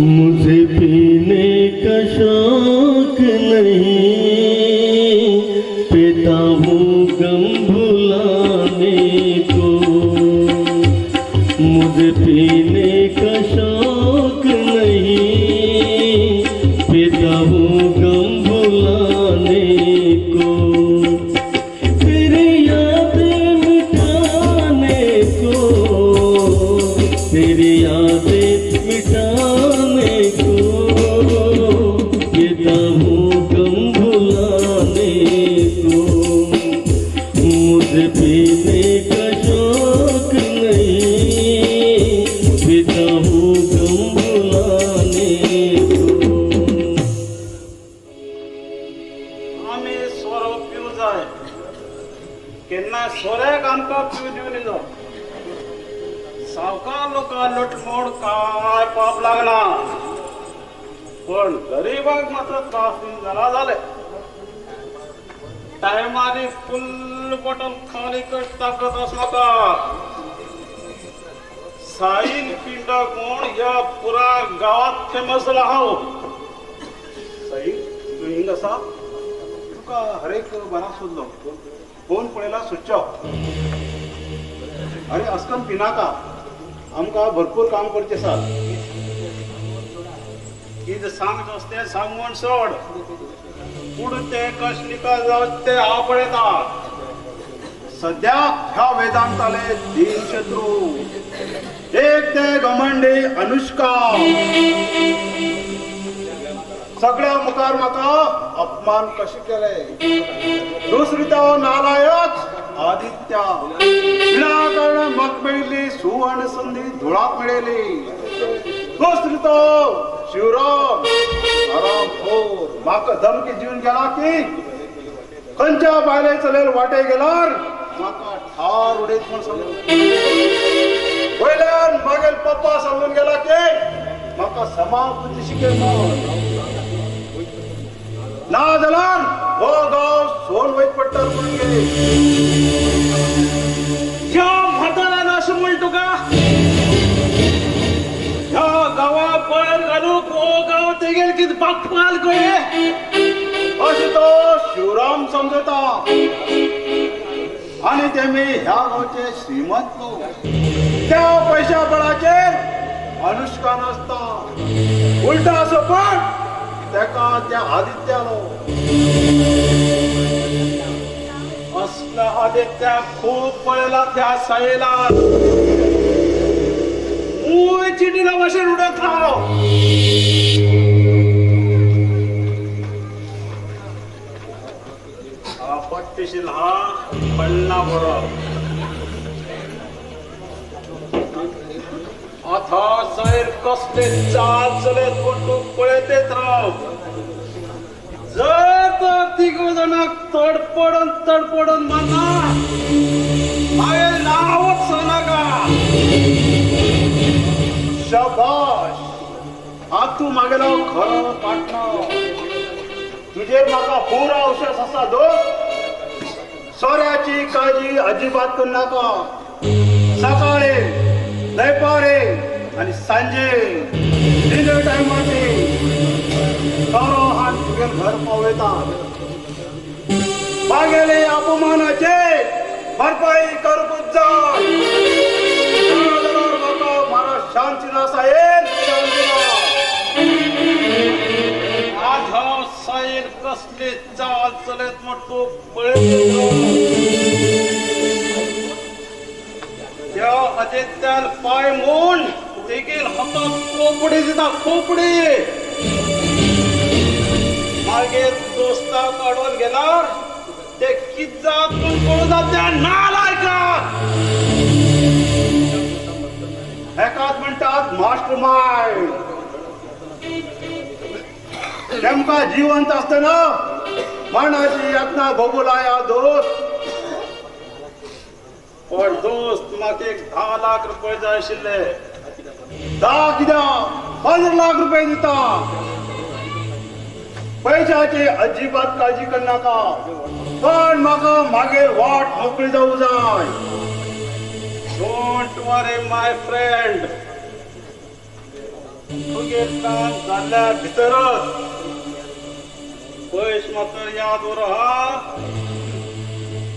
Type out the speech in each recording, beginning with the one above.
मुझे पीने का शौक नहीं, पीता हूँ गम भुलाने को। मुझे पीने का शौक नहीं, पीता हूँ गम भुलाने को। तेरी यादें मिटाने को, तेरी यादें मिटाने को, पीता हूँ गम भुलाने को। मुझे पीने का शौक नहीं, पीता हूँ गम भुलाने को। आमी सोरो पिवूं जाय. केन्ना सोऱ्याक आमकां पिवूं दिवन न्हिजो. सावकार लोकां लुटमोड काय पाप लागना, पण गरीबाक मात्र त्रास दिवन जाला जाले. टायमारी फुल बॉटल खाली कर ताकत आस म्हाका. साईन पिंडा कोण ह्या पुरा गावात फेमस जाला हांव. साई, तूं हिंग आसा? तुका हरेक बारा सोदलो, फोन पळयला स्विच ऑफ. अरे, अस्कन पिनाका, आमकां भरपूर काम करचें आसा. कितें सांग दोस्ते, सांग म्हण सोड. पुढे ते कशें निकाल जावचे ते हांव पळयता. सध्या ह्या वेदांताले तीन शत्रू. एक ते घमंडी अनुष्का, सगळ्या मुखार म्हाका अपमान कशें केले. दुसरी तो नालायक आदित्य, विनाकारण म्हाका मेळिल्ली सुवर्ण संधी धुळाक मेळयली. दुसरी तो शिवराम आरामखोर, म्हाका धमकी दिवन गेला की खंयच्या बायले चलेल वाटे गेल्यार म्हाका ठार उडयत म्हूण सांगून. वयल्यान मागेल पप्पा सांगून गेला की म्हाका समा बुद्धी शिकय म्हूण, ना जाल्यार हो गांव सोन वयत पडटा म्हणून गे. ह्या म्हाताऱ्यान अशें म्हण तुका, ह्या गांवा पयर घालूंक हो गांव तेगेल कितें बाप्पाल कळे? अशें तो शिवराम समजता आणि तेमी ह्या गांवचे श्रीमंत लोक. त्या पैशा बळाचेर अनुष्का नासता, उलटा असो पण तेका त्या आदित्यालो. असला आदित्या खूप पळयला त्या साईला. मूय चिटीला भशेन उडयत हांव. पट्टीशील हा पडना बरो. आता सैर कसले चाल चलयत म्हूण तूं पळयतेच राव. जर तर तिगू जाणांक तडपडून तडपडून मारना, मागीर नांवच सांगनाका. शाबाश, आत तूं मागेलो खरो पार्टनर. तुजेर म्हाका पुरा विश्वास आसा दोस्त. सोऱ्याची काळजी अजिबात करनाका. सकाळी, दनपारे आनी सांजे डिनर टायमाचे सोरो हाड तुगेल घर पावयता. मागेले अपमानाचे भरपाई करूंकूच जाय. ना जाल्यार म्हाका म्हारा शांती ना साहेब, शांती ना. आज हांव साईल कसली चाल चलयत म्हूण तूं पळयत राव. त्या आदित्यान पांय म्हूण तेगेल हाताक खोपडी दिता, खोपडी. मागीर दोस्ताक काडून गेल्यार ते कित जात म्हूण कळूं जात त्या नालायकाक. एकाच म्हणटात मास्टर मायंड. तेमकां जिवंत आसतना मरणाची यातना भोगू लाया दोस्त. पण दोस्त, म्हाका एक 10 लाख रुपये जाय आशिल्ले. 10 कित्याक, 15 लाख रुपये दिता. पैशाची अजिबात काळजी करनाका, पण म्हाका मागीर वाट मोकळी जावूं जाय. Don't worry my friend. तुगेर काम जाल्ल्या भितरच पयस मात्र याद उर हा.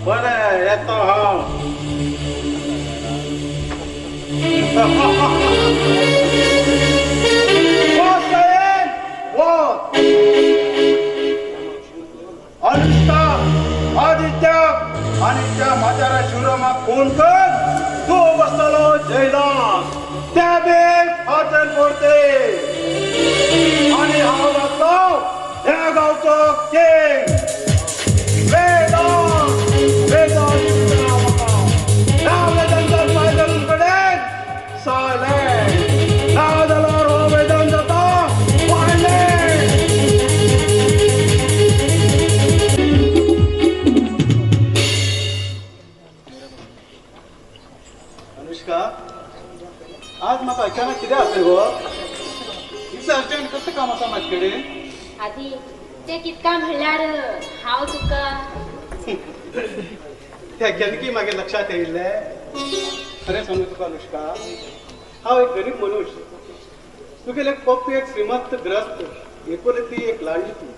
बरें येता हांव. अनुष्का आदित्य आनी त्या म्हाताऱ्या शिवरामाक फोन कर, तूं बसतलो जैलान, त्या बेग फातर पडते आनी हांव जातलो ह्या गांवचो किंग. वेदांत वेदांत म्हाका ह्या वेदांतान पांय धरून कडेन सायलेंट ना जाल्यार हो वेदांत जाता वायलेंट. अनुष्का, आज म्हाका अचानक कितें आपय गो? इतलें अर्जंट कसलें काम आसा म्हाजे कडेन? आदी ते कितका म्हणल्यार हांव तुका त्या गेलकी मागीर लक्षात येयल्लें. खरें सांगू तुका अनुष्का, हांव एक गरीब मनुष्य, तुगेले पप्पी एक श्रीमंत ग्रस्त, एकोलती एक लाडली तूं,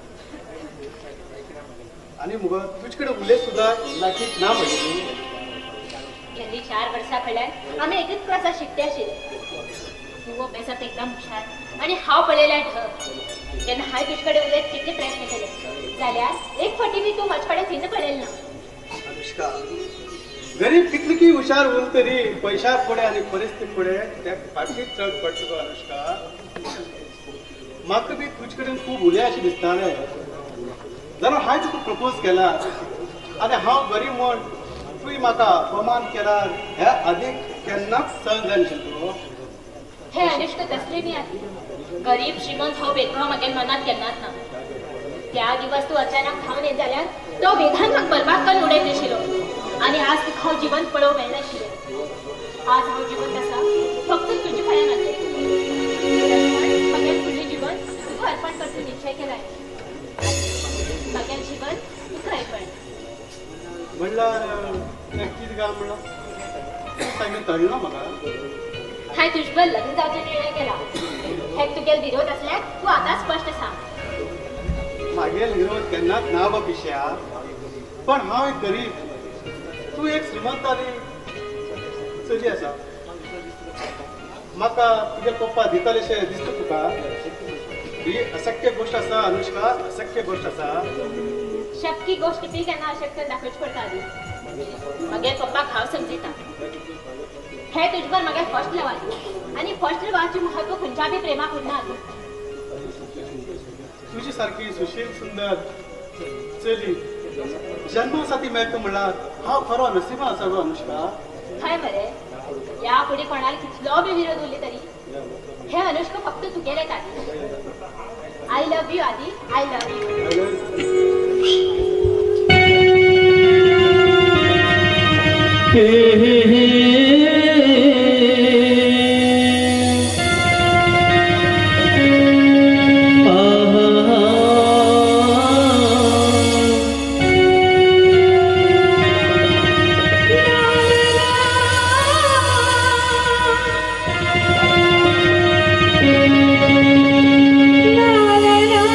आनी मुगो तुजे कडेन उलयत सुद्दां लागीं ना म्हणली. गेल्ली 4 वर्सां कडल्यान आमी एकच क्लासात शिकते आशिल्ले. तूं अभ्यासात एकदम हुशार आनी हांव पळयल्या ढग. जेन्ना हांवें तुजे कडेन उलयत कितले प्रयत्न केले जाल्यार एक फावटी बी तूं म्हजे कडेन थिन्न पळयलें ना. अनुष्का, गरीब कितली की हुशार उरली तरी पयशा फुडें आनी परिस्थिती फुडें त्या फाटीच चड पडटा गो अनुष्का. म्हाका बी तुजे कडेन खूब उलय अशें दिसतालें, जाल्यार हांवें तुका प्रपोज केला आनी हांव गरीब म्हण तुवें म्हाका अपमान केला हे आदीक केन्नाच सहन जायनाशिल्लें. हे अनुष्का तसलें न्ही आदी, गरीब श्रीमंत हो भेदभाव म्हागे मनांत केन्नाच ना. त्या दिवस तूं अचानक धांवन येत जाल्यार तो वेधान म्हाका बरबाद करून उडयत आशिल्लो आनी आज तुका हांव जिवंत पळोवंक मेळनाशिल्लें. आज हांव जिवंत आसा फक्त तुजे भंयान आसलें. म्हागेलें फुडलें जीवन तुका अर्पण करचो निश्चय केलाय. म्हागेलें जीवन तुका अर्पण. म्हणल्यार कितें काय म्हणलां सांगून कळना म्हाका. हांवें तुजे बरोबर लग्न जावचो निर्णय केला. हेक तुगेलो विरोध आसल्यार तूं आतां स्पश्ट सांग. मागेल विरोध केन्नाच ना गो पिश्या, पण हांव एक गरीब, तूं एक श्रीमंत आनी चली आसा. म्हाका तुगे पप्पा दितालेशें दिसता तुका? ही अशक्य गोश्ट आसा अनुष्का, अशक्य गोश्ट आसा. शक्य गोश्ट बी केन्ना अशक्य दाखोवची पडटा आदी. म्हगे पप्पाक हांव समजिता. हे तुजे म्हागे फर्स्ट लव आदी आनी फर्स्ट लवाचें म्हत्व खंयच्या बी प्रेमाक उरना आदी. तुजी सारकी सुशील सुंदर चली जन्मा साठी मेळटा म्हणल्यार हांव खरो नसिबा आसा गो अनुष्का. हय मरे, ह्या फुडें कोणाक कितलो बी विरोध उरले तरी हे अनुष्का फक्त तुगेलेंच आदी. I love you Aadi, I love you. La la la.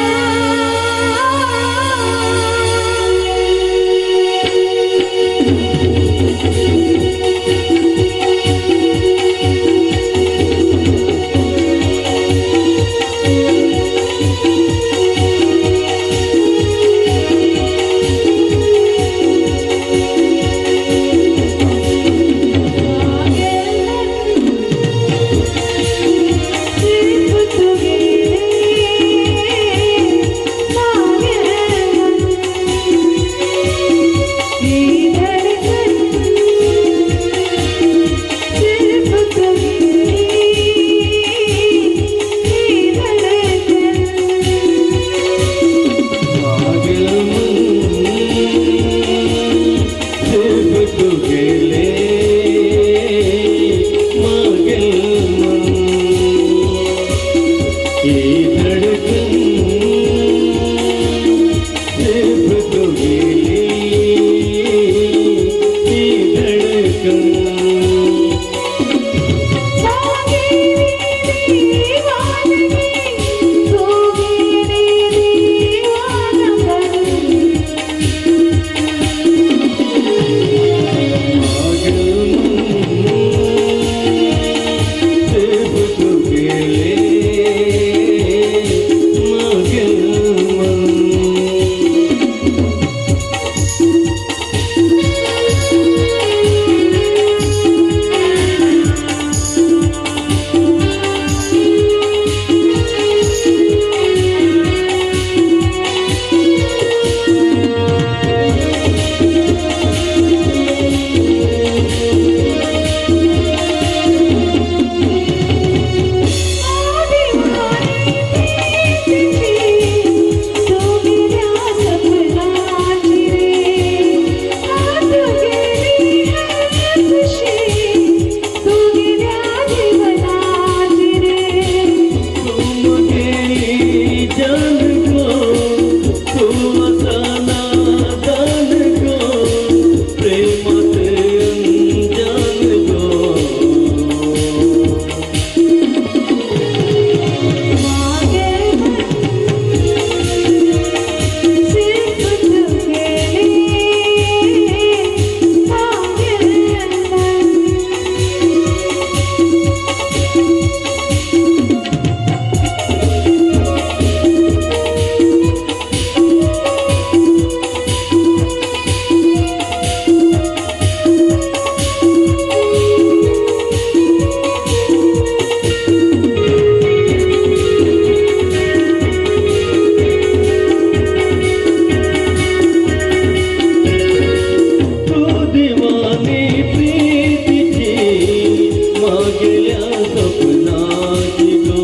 मागेल्या सपनाची गो,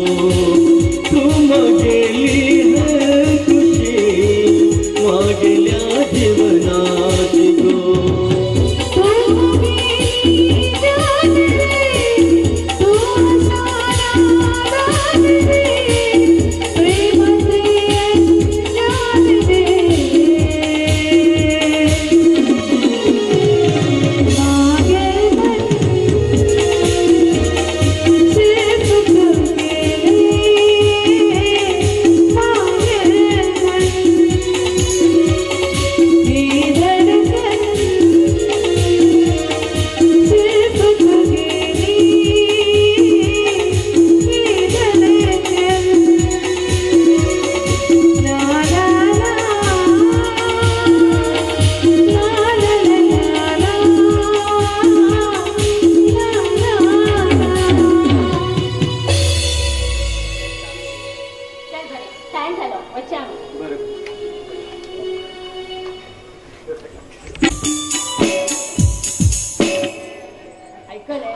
तूं मागेली हे खुशी मागेल्या जीवनाची गो. तू म्हगेली जान रे, तू सारा दान रे, प्रेमाचे अंजान रे. मागेल मन सिर्फ तुगेले, मागेल मन ही धडकन सिर्फ तुगेली, ही धडकन. ला ला ला ला ला ला ला ला ला ला. चल बरें, टायम जालो, वचया आमी. बरें. ऐकलंय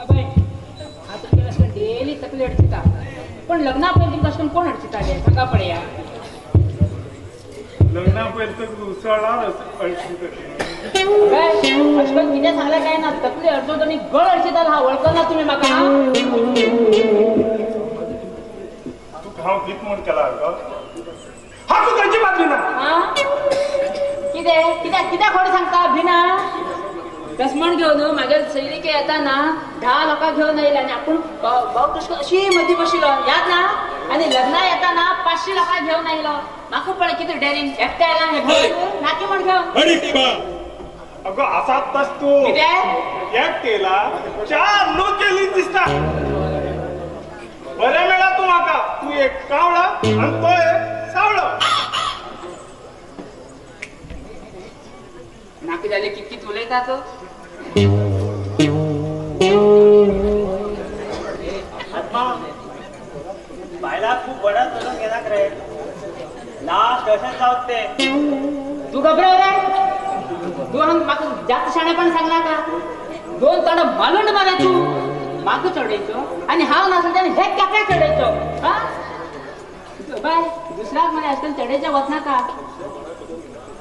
अबय, हांव तुमगे अशें डेली तकली अडचिता, पण लग्ना पयलीं तुमकां अशें करून कोण अडचिताले, सांगा पळया. लग्ना पयलीं तर उसळणार अडची. अबय, अशें करून कितें सांगलें काय ना, तकली अडचोत आनी गळ अडचितालो. हांव वळखना तुमी म्हाका? तुका हांव कित म्हूण केला गो? हांव तुका खंयची बातमी ना. आं, कितें कित्याक कित्याक खोड सांगता भिना? दसमण घेवन म्हागे सैरिके येताना 10 लोकां घेवन येयले आनी आपूण भाव कशें अशी मदीं बशिल्लो, याद ना? आनी लग्ना येताना 500 लोकां घेवन आयलो. म्हाका पळय कितें डेरिंग, एकटें आयला हें घेवन नाकी म्हण घेवन. अगो आसात तस तूं. कितें? एक केला चार लोक केली दिसता. बरें मेळा तूं म्हाका. तूं एक कावळो आनी तो एक सावळो. नाका जाले कितकीत उलयता तो. आत्मा बायला खूब बडा चलून घेनाक रे, लास्ट अशेंच जावत ते. तूं घबराव रे, तूं हांग म्हाका जास्त शाणेपण सांगनाका. दोन तोंडां मालून मारे तूं म्हाका चडयचो आनी हांव नासलें जाल्यार हे केप्याक चडयचो. हा बाय, दुसऱ्याक मरे अशें करून चडयचें वचनाका.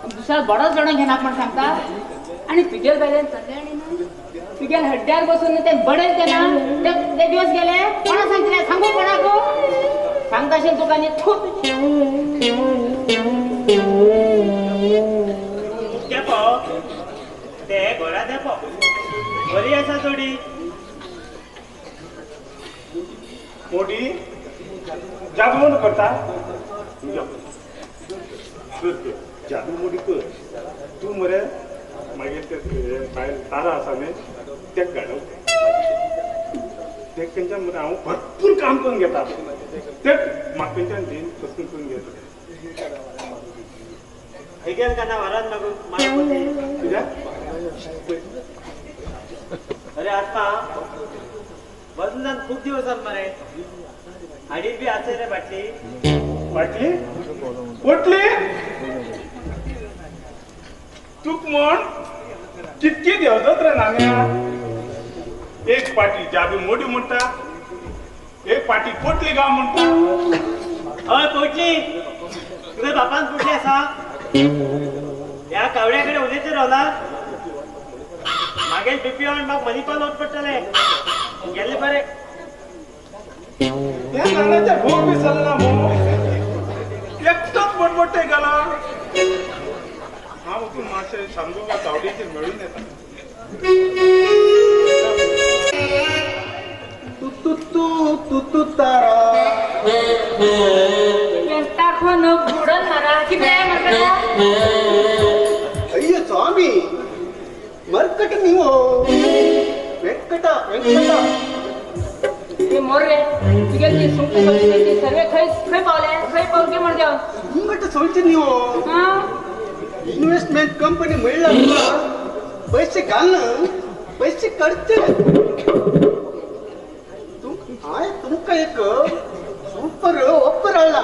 दुसऱ्याक बडो चडोवन घेनाक म्हण सांगता. आनी तुगेल बायलेन चल्ले आनी न्हू तुगेल हड्ड्यार बसून ते बडयल ते ना ते दिवस गेले. कोणा सांगतले, सांगू कोणाक सांगता अशें तुका न्ही. थू. तेपो ते घरा तेपो बरी आसा जोडी. मोटी जादू म्हूण करता. कर कर जादू मोडी कर तूं मरे. मागीर ते बायल तारा आसा न्ही, तेका घाडव. ते खंयच्यान मरे हांव भरपूर काम करून घेता. ते म्हाका खंयच्यान दिन कसून करून घेता. ऐकेल का ना व्हरात म्हाका मार. कित्याक? अरे आत्मा बसून जावन खूब दिवस जाले मरे. हाडीर बी आसा रे बाटली. बाटली पोटली तुक म्हण कितकी देंवतात रे नान्या. एक पाटी जादू मोडी म्हणटा, एक पाटी पोटली गांव म्हणटा. हय पोटली, तुगे बापान पोटली आसा. ह्या कावड्या कडेन उलयत रावला मागीर बीपी म्हाका मणिपाल वच पडटलें. गेले बरें. त्या नाण्याच्या भोग बी चलना मो, एकटोच बडबडटे गेला. हांव तूं मातशें सांगू का तावडीचेर मेळून येता. तू तू तू तू तू तारा टाकून बुडन मारा कितें मरकटा. ಅಯ್ಯೋ ಸ್ವಾಮಿ, ಮರ್ಕಟ ನೀವು ವೆಂಕಟ ವೆಂಕಟ. ते मोर्रे तुगेली ती सुंगटां सोलची ती सर्वे खंय खंय पावले, खंय पावले म्हण घेवन. ಸುಂಗಟ सोलचे ನೀವು. आं इन्व्हेस्टमेंट कंपनी म्हणला पैसे घालणं पैसे काढते. हांवें तुमकां एक सुपर ऑफर हाडला.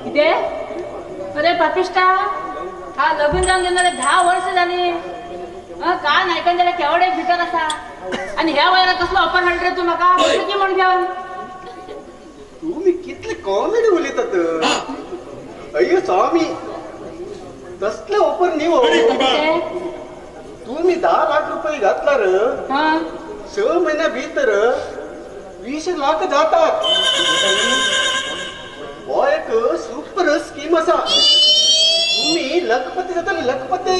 कितें? अरे पापिश्टा, हा लग्न जावन गेले 10 वर्सां जाली. काय नायकन जाल्यार केवडे भितर आसा. आणि ह्या वयाला कसलो ऑफर हाडले रे तू म्हाका की म्हण घेवन? तुम्ही कितले कॉमेडी उलयतात. अय्यो स्वामी, तसले ऑफर न्ही हो. तुम्ही 10 लाख रुपये घातला र, 6 महिन्या भितर 20 लाख जातात. हो एक सुपर स्कीम आसा. तुम्ही लखपती जातले, लखपती.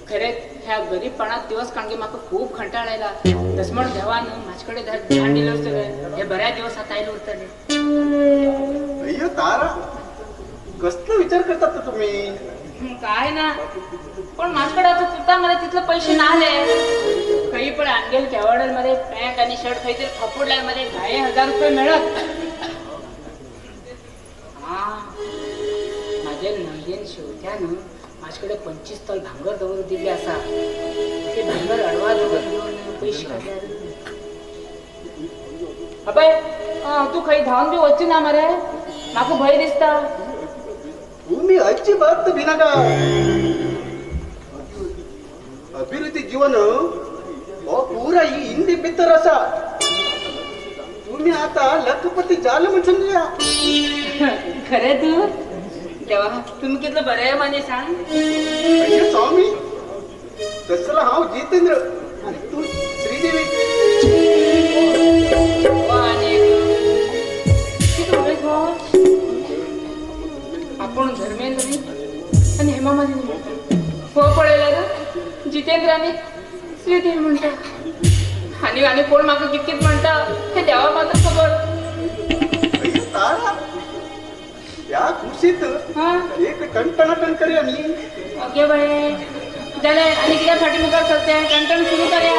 खरेच ह्या गरीबपणात दिवस काणगे म्हाका खूप कंटाळ आयला. तस म्हण देवान म्हाजे कडेन ध्यान दिलं सगळें, हे बऱ्या दिवस आतां आयले उरतले. अय्यो तारा, कसलो विचार करतात तुम्ही? काय ना, पण माझ्याकडे आता तुरता मला तिथले पैसे नाले. खंय पण आमगेल केवाडल मध्ये पॅन्ट आणि शर्ट खंय तरी फाफुडल्यार मध्ये 10,000 रुपये मेळत. हा, माझे नंदीन शेवत्यान माझ्याकडे 25 तोल भांगर दवरून दिल्ले आसा. ते भांगर अडवा घेवन पैसे काडल्यार. अबय, तूं खंय धांवन बी वचची ना मरे, म्हाका भंय दिसता. तुम्ही अजिबात भिनाका. अभिवृद्धी जीवन हो पुरा हिंदी भितर आसा. तुम्ही आता लखपती जाले म्हण समजूया. खरें तूं? देवा, तुम्ही कितलं बरें मानी सांग. अय्यो स्वामी, तसला हांव जितेंद्र आनी तूं श्रीदेवी. कितें उलयत हो? आपूण धर्मेंद्र आनी हेमा मालिनी म्हणटा. हो पळयल्यार जितेंद्र आनी श्रीदेवी म्हणटा. आनी आनी कोण म्हाका कित कित म्हणटा हें देवा मात्र खबर. अय्यो तारा, ह्या खुशीत एक टणटणाटण करूया न्ही. ओके बाये, जालें. आनी कित्याक फाटीं मुखार सरचें? टणटण सुरू करया.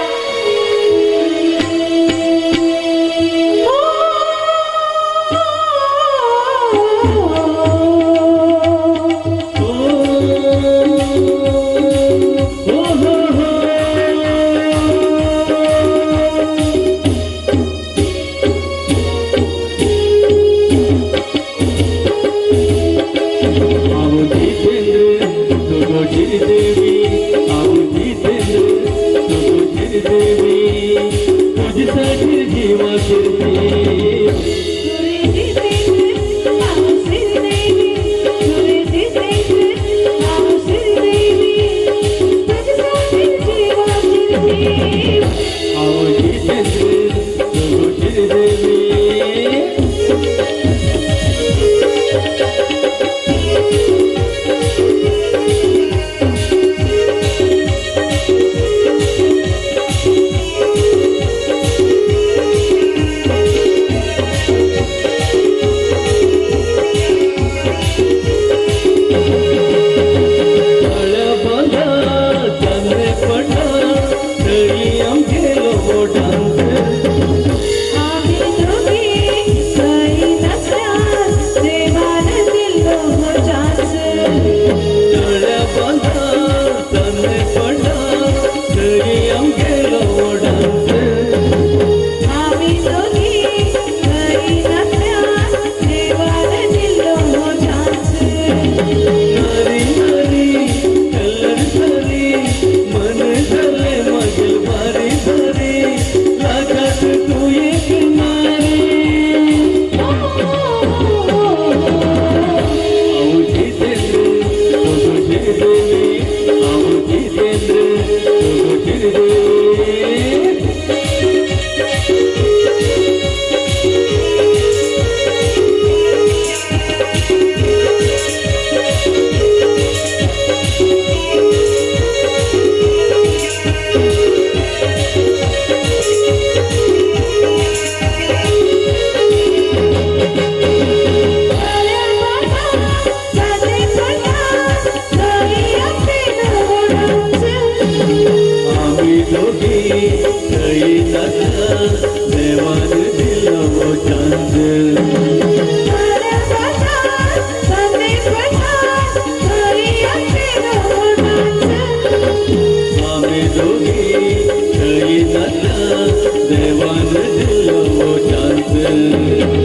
देवान दिलो चांद.